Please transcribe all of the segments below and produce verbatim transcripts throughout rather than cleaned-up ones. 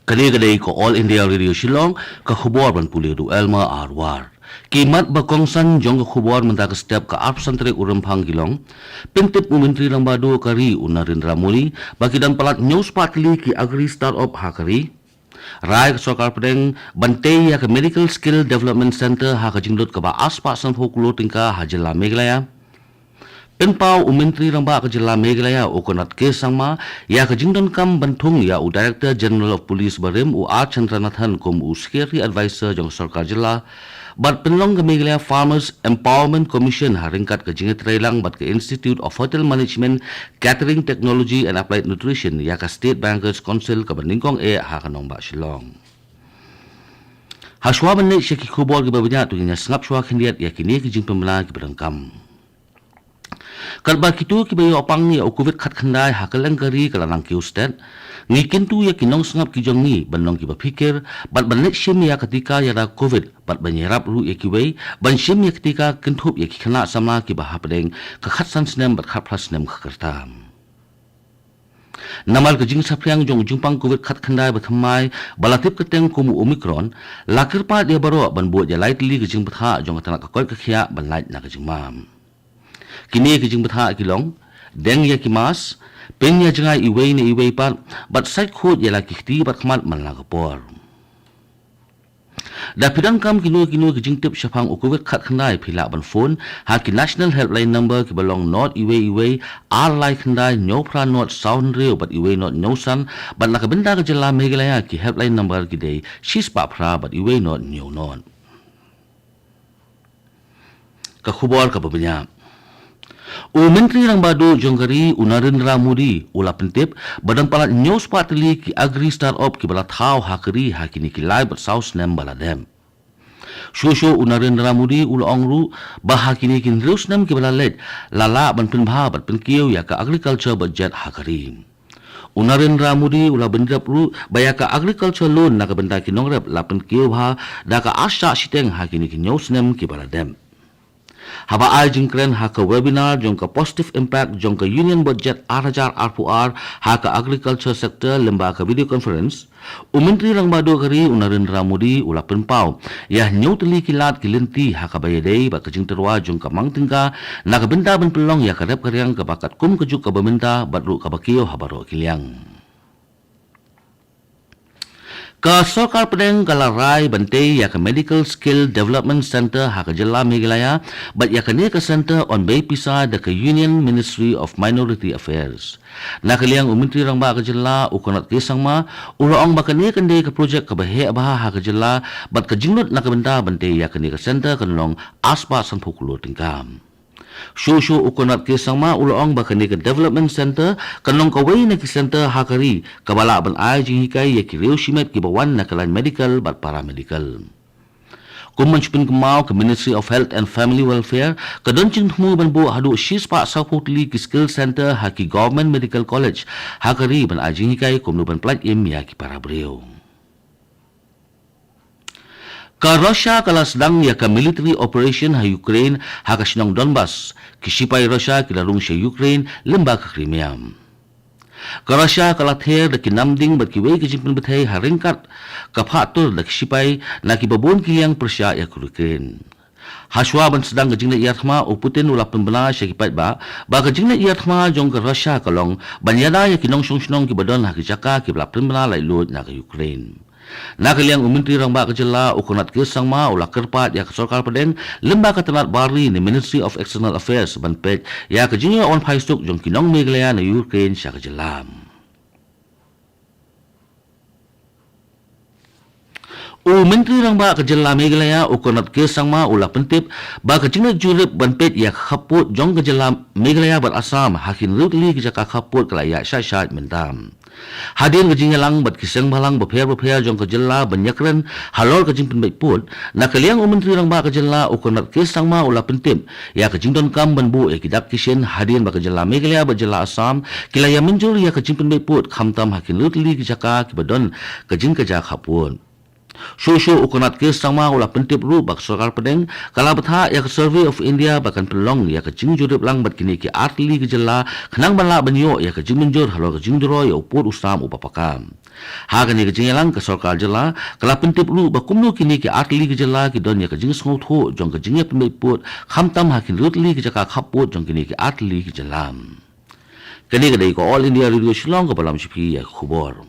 Kane ka dei ka All India Radio Shillong, ka khubor ban pule da u Elmer R War. Ki mat ba kongsan jong ka khubor mynta ka step ka arphew san tarik u Rymphang ki long: Pyntip u Myntri Rangbah Duh ka ri u Narendra Modi ba ki don palat hynñiew spah tylli ki agri startup ha ka ri. Rai ka Sorkar Pdeng ban tei ïa ka Medical Skill Development Center ha ka jinglut kaba ar spah sanphew klur tyngka ha jylla Meghalaya. Pynpaw u Myntri Rangbah ka jylla Meghalaya u Conrad K Sangma ïa ka jingdonkam ban thung ïa u Director General of Police barim u R Chandranathan kum u Security Advisor jong ka Sorkar Jylla. Bad pynlong ka Meghalaya Farmers Empowerment Commission ha ryngkat ka jingïatreilang bad ka Institute of Hotel Management, Catering Technology and Applied Nutrition ïa ka State Bankers Council kaba nyngkong eh ha ka nongbah Shillong. Hashwa ban leit sha ki khubor kiba bniah, to ngin ïa sngap shuwa khyndiat ïa kine ki jingpynbna kiba donkam. Katba kito kiba ïoh pang ïa u Covid khatkhyndai ha kylleng ka ri ka la nang kiew stet, ngi kyntu ïa ki nongsngap ki jong ngi ban long kiba phikir bad ban leit shim ïa ka tika ïada Covid bad ban ïarap ruh ïa kiwei ban shim ïa ka tika kynthup ïa ki khynnah samla kiba hapdeng ka khatsan snem bad khatphra snem ka rta. Namar ka jingsaphriang jong u jingpang Covid khatkhyndai bathymmai ba la tip kyrteng kum u Omicron la kyrpad ïa baroh ban bud ïa lai tylli ka jingbthah jong ka tnat ka koit ka khiah ban lait na ka jingma. Kine ki jingbthah ki long: deng ïa ki mask, pynïajngai iwei na iwei pat, bad sait khuid ïa la ki kti bad khmat man la ka por. Da phi donkam kino kino ki jingtip shaphang u Covid khatkhyndai, phi lah ban phone ha ki National Helpline Number kiba long not iwei iwei, ar lai khyndai, hynñiew phra not, saw hynriew bad iwei not hynñiew san, bad na ka bynta ka jylla Meghalaya ki Helpline Number ki dei shi spah phra bad iwei not hynñiew not. Ka khubor kaba bniah. U Myntri Rangbah Duh jong ka ri u Narendra Modi u la pyntip ba don palat hynñiew spah tylli ki agri startup kiba la thaw ha ka ri ha kine ki lai bad saw snem ba la dep. Shuh shuh u Narendra Modi u la ong ruh ba ha kine ki hynriew snem kiba la leit, la lah ban pynbha bad pynkiew ïa ka agriculture budget ha ka ri. U Narendra Modi u la bynrap ruh ba ïa ka agriculture loan na ka bynta ki nongrep la pynkiew bha da ka ar shah shiteng ha kine ki hynñiew snem kiba la dep. Haba ai jingkren ha ka webinar jong ka Positive Impact jong ka Union Budget ar hajar arphew ar ha ka agriculture sector lyngba ka video conference, u Myntri Rangbah Duh ka ri u Narendra Modi u la pynpaw ïa hynñiew tylli ki lad ki lynti ha kaba ïadei bad ka jingtyrwa jong ka mang tyngka na ka bynta ban pynlong ïa ka rep ka riang kaba katkum ka juk kaba mynta bad ruh kaba kiew ha baroh ki liang. Ka Sorkar Pdeng ka la rai ban tei ïa ka Medical Skill Development Center ha ka jylla Meghalaya, bad ïa kane ka center yn bei pisa da ka Union Ministry of Minority Affairs. Na ka liang u Myntri Rangbah ka jylla u Conrad K Sangma u la ong ba kane kan dei ka projek kaba heh bha ha ka jylla, bad ka jinglut na ka bynta ban tei ïa kane ka center kan long ar spah sanphew klur tyngka. Shuh shuh u Conrad K Sangma u la ong ba kane ka development center kan long kawei na ki center ha ka ri kaba lah ban ai jinghikai ïa ki riew shimet kiba wan na ka lain medical bad paramedical. Kum ban shu pynkynmaw, ka Ministry of Health and Family Welfare ka don jingthmu ban buh haduh shi spah sawphew tylli ki skill center ha ki Government Medical College ha ka ri ban ai jinghikai kumno ban pyllait im ïa ki para briew. Ka Russia ka la sdang ïa ka military operation ha Ukraine ha ka shnong Donbas. Ki shipai Russia ki la rung sha Ukraine lyngba ka Crimea. Ka Russia ka la ther da ki namding bad kiwei ki jingpynbthei ha ryngkat ka phah tur da ki shipai na kiba bun ki liang pyrshah ïa ka Ukraine. Hashwa ban sdang ka jingleit ïar thma, u Putin u la pynbna sha ki paidbah ba ka jingleit ïar thma jong ka Russia ka long ban ïada ïa ki nongshong shnong kiba don ha ki jaka kiba la pynbna laitluid na ka Ukraine. Na ka liang u Myntri Rangbah ka jylla u Conrad K Sangma u la kyrpad ïa ka Sorkar Pdeng lyngba ka tnat bar ri ne Ministry of External Affairs ban peit ïa ka jingïoh wan phai suk jong ki nong Meghalaya na Ukraine sha ka jylla. U Myntri Rangbah ka jylla Meghalaya u Conrad K Sangma u la pyntip ba ka jingleit jurip ban peit ïa ka khappud jong ka jylla Meghalaya bad Assam ha ki hynriew tylli ki jaka khappud ka la ïaid shait shait mynta. Hadien ka jingïalang bad ki seng bhalang bapher bapher jong ka jylla ban ïakren halor ka jingpynbeit pud, na ka liang u Myntri Rangbah ka jylla u Conrad K Sangma u la pyntip ïa ka jingdonkam ban buh ïa ki dak ki shin hadien ba ka jylla Meghalaya bad jylla Assam ki la ïa mynjur ïa ka jingpynbeit pud khamtam ha ki hynriew tylli ki jaka kiba don ka jingkajia khappud. Shuh shuh u Conrad K Sangma u la pyntip ruh ba ka sorkar pdeng ka la bthah ïa ka Survey of India ba kan pynlong ïa ka jingjurip lang bad kine ki artylli ki jylla khnang ban lah ban ïoh ïa ka jingmynjur halor ka jingdro ïa u pud u sam uba paka. Ha kane ka jingïalang ka sorkar jylla ka la pyntip ruh ba kumno kine ki artylli ki jylla ki don ïa ka jingsngewthuh jong ka jingïapynbeit pud khamtam ha ki rutylli ki jaka khappud jong kine ki artylli ki jylla. Kane ka dei ka All India Radio Shillong kaba lam sha phi ïa ka khubor.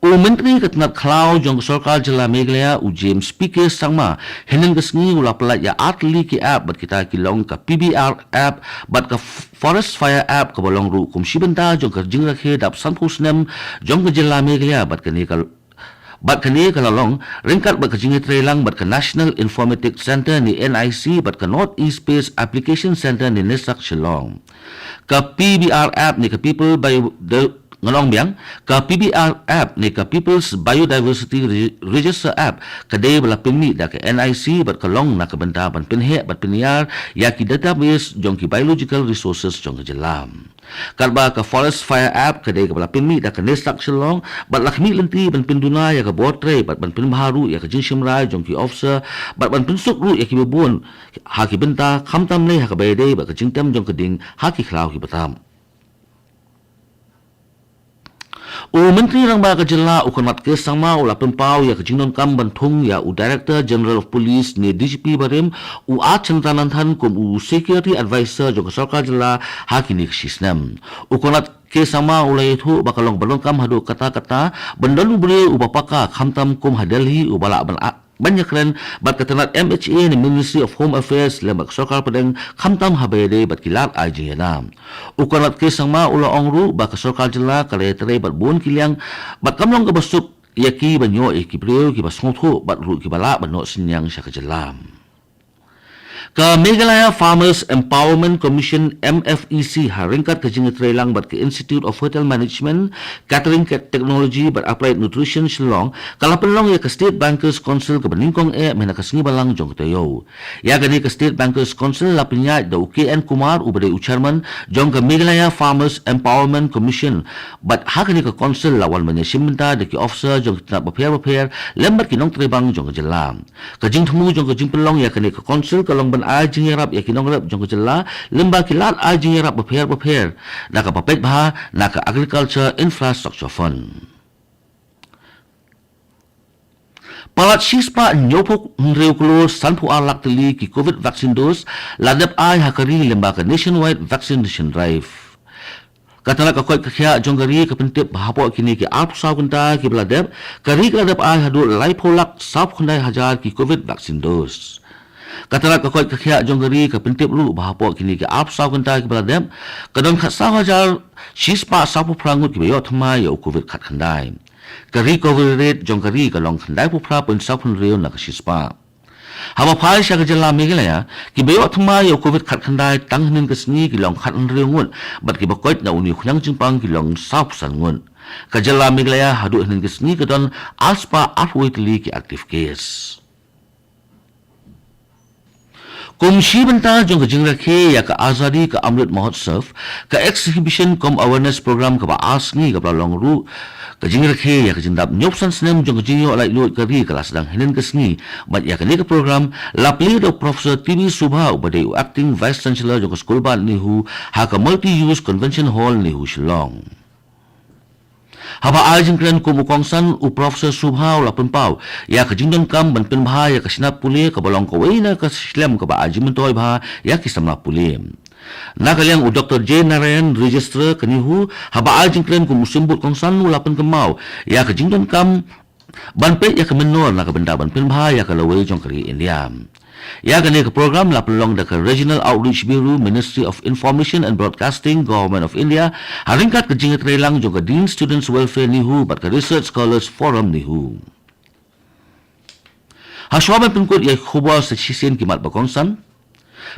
U Myntri ka tnat khlaw jong ka sorkar jylla Meghalaya u James P K Sangma hynnin ka sngi u la pyllait ïa artylli ki app bad kita ki long ka P B R app bad ka Forest Fire app kaba long ruh kum shi bynta jong ka jingrakhe dap sanphew snem jong ka jylla Meghalaya bad kane ka bad kane ka la long ryngkat bad ka jingïatreilang bad ka National Informatics Centre ne N I C bad ka North East Space Application Centre ne NESAC Shillong. Ka P B R app ne ka People Bio the ngan ong biang, ka P B R app ne ka People's Biodiversity Re- Register app ka dei ba la pynmih da ka N I C bad ka long na ka bynta ban pynheh bad pynïar ïa ki database jong ki biological resources jong ka jylla. Katba ka Forest Fire app ka dei kaba la pynmih da ka NESAC Shillong bad la khmih lynti ban pynduna ïa ka bor trei bad ban pynbha ruh ïa ka jingshim rai jong ki officer bad ban pynsuk ruh ïa kiba bun ha ki bynta khamtam ne ha kaba ïadei bad ka jingtem jong ka ding ha ki khlaw kiba tam. U Myntri Rangbah ka jylla u Conrad K Sangma u la pynpaw ïa ka jingdonkam ban thung ïa u Director General of Police ne D G P barim u R Chandananthan kum u Security Advisor jong ka sorkar jylla ha kine ki shi snem. U Conrad K Sangma u la ïathuh ba ka long ba donkam haduh katta katta ban don u briew uba paka khamtam kum ha Delhi uba lah ban a- ban ïakren bad ka tnat M H A ne Ministry of Home Affairs lem bad ka sorkar pdeng khamtam haba ïadei bad ki lad ai jingïada. U Conrad K Sangma u la ong ruh ba ka sorkar jylla ka la ïatrei bad bun ki liang bad kam long kaba suk ïa ki ban ïoh ïa ki briew kiba sngewthuh bad ruh kiba lah ban noh synñiang sha ka jylla. Ka Meghalaya Farmers Empowerment Commission M F E C ha ryngkat ka jingïatreilang bad ka Institute of Hotel Management, Catering Technology bad Applied Nutrition Shillong ka la pynlong ïa ka State Bankers Council kaba nyngkong eh mynta ka sngi Balang jong ka taïew. Ïa kane ka State Bankers Council la pynïaid da u K N Kumar uba dei u chairman jong ka Meghalaya Farmers Empowerment Commission bad ha kane ka council la wan ban ïashim bynta da ki officer jong ki tnat bapher bapher lem bad ki nongtrei bank jong ka jylla. Ka jingthmu jong ka jingpynlong ïa kane ka council ka long ban ai jingïarap ïa ki nongrep jong ka jylla lem bad ki lad ai jingïarap bapher bapher da kaba peit bha na ka Agriculture Infrastructure Fund. Palat shispah hynñiewphew hynriew klur sanphew ar lak tylli ki Covid vaccine dose la dep ai ha ka ri lem bad ka nationwide vaccination drive. Ka tnat ka koit ka khiah jong ka ri ka pyntip ba hapoh kine ki arphew saw kynta kiba la dep, ka ri ka la dep ai haduh laiphew lak sawphew khyndai hajar ki Covid vaccine dose. Ka tnat ka koit ka khiah jong ka ri ka pyntip ruh ba hapoh kine ki arphew saw kynta kiba la dep, ka don khatsaw hajar shispah sawphew phra ngut kiba ïoh thymmai ïa u Covid khatkhyndai. Ka recovery rate jong ka ri ka long khyndaiphew phra point sawphew hynriew na ka shispah. Haba phai sha ka jylla Meghalaya, kiba ïoh thymmai ïa u Covid khatkhyndai tang hynnin ka sngi ki long khathynriew ngut bad kiba koit na une u khñiang jingpang ki long sawphew san ngut. Ka jylla Meghalaya haduh hynnin ka sngi ka don arspah arphew wei tylli ki active case. Kum shi bynta jong ka jingrakhe ïa ka Azadi ka Amrit Mahotsav, ka exhibition cum awareness program kaba ar sngi kaba la long ruh ka jingrakhe ïa ka jingdap hynñiewphew san snem jong ka jingïoh laitluid ka ri ka la sdang hynnin ka sngi bad ïa kane ka program la plie da u Professor T B Subha uba dei u Acting Vice Chancellor jong ka School Bad NEHU ha ka Multi Use Convention Hall NEHU Shillong. Haba ai jingkren kum u kongsan u Professor Subha u la pynpaw ïa ka jingdonkam ban pynbha ïa ka shnat pule kaba long kawei na ka shlem kaba ai jingmyntoi bha ïa ki samla pule. Na ka liang u Doctor J Narayan, Registrar ka NEHU, haba ai jingkren kum u symbud kongsan u la pynkynmaw ïa ka jingdonkam ban peit ïa ka mynnor na ka bynta ban pynbha ïa ka lawei jong ka ri India. Ïa kane ka program la pynlong da ka Regional Outreach Bureau, Ministry of Information and Broadcasting, Government of India, ha ryngkat ka jingïatreilang jong ka Dean Students Welfare NEHU bad ka Research Scholars Forum NEHU. Hashwa ban pynkut ïa ki khubor sa shisien ki mat ba kongsan.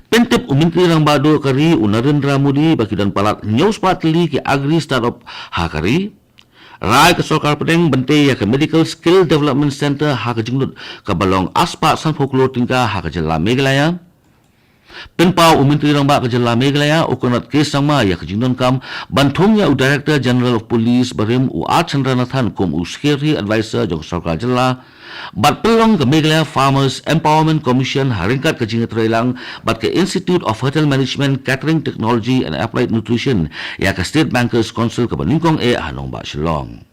Pyntip u Myntri Rangbah Duh ka ri u Narendra Modi ba ki don palat hynñiewspah tylli ki agri startup ha ka ri. Rai ka sorkar pdeng ban tei ïa ka Medical Skill Development Centre ha ka jinglut kaba long arspah sanphew klur tyngka ha ka jylla Meghalaya. Pynpaw u Myntri Rangbah ka Jylla Meghalaya, u Conrad K Sangma, ïa ka jingdonkam ban thung ïa u Director General of Police barim, u R Chandranathan, kum u Security Advisor jong ka Sorkar Jylla, bad pynlong ka Meghalaya Farmers Empowerment Commission ha ryngkat ka jingïatreilang bad ka Institute of Hotel Management, Catering Technology and Applied Nutrition ïa ka State Bankers Council kaba nyngkong eh ha nongbah Shillong.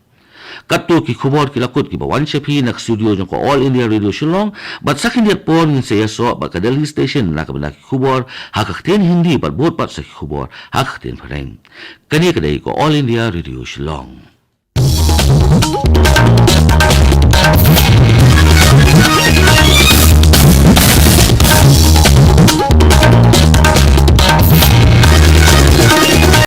Katto ki khubor ki la kut kiba wan sha phi na ka studio jong ka All India Radio Shillong, bad sa khyndiat por ngin sa ïasoh bad ka Delhi Station na ka bynta ki khubor ha ka ktien Hindi bad bud pat sa ki khubor ha ka ktien Phareng. Kane ka dei ka All India Radio Shillong.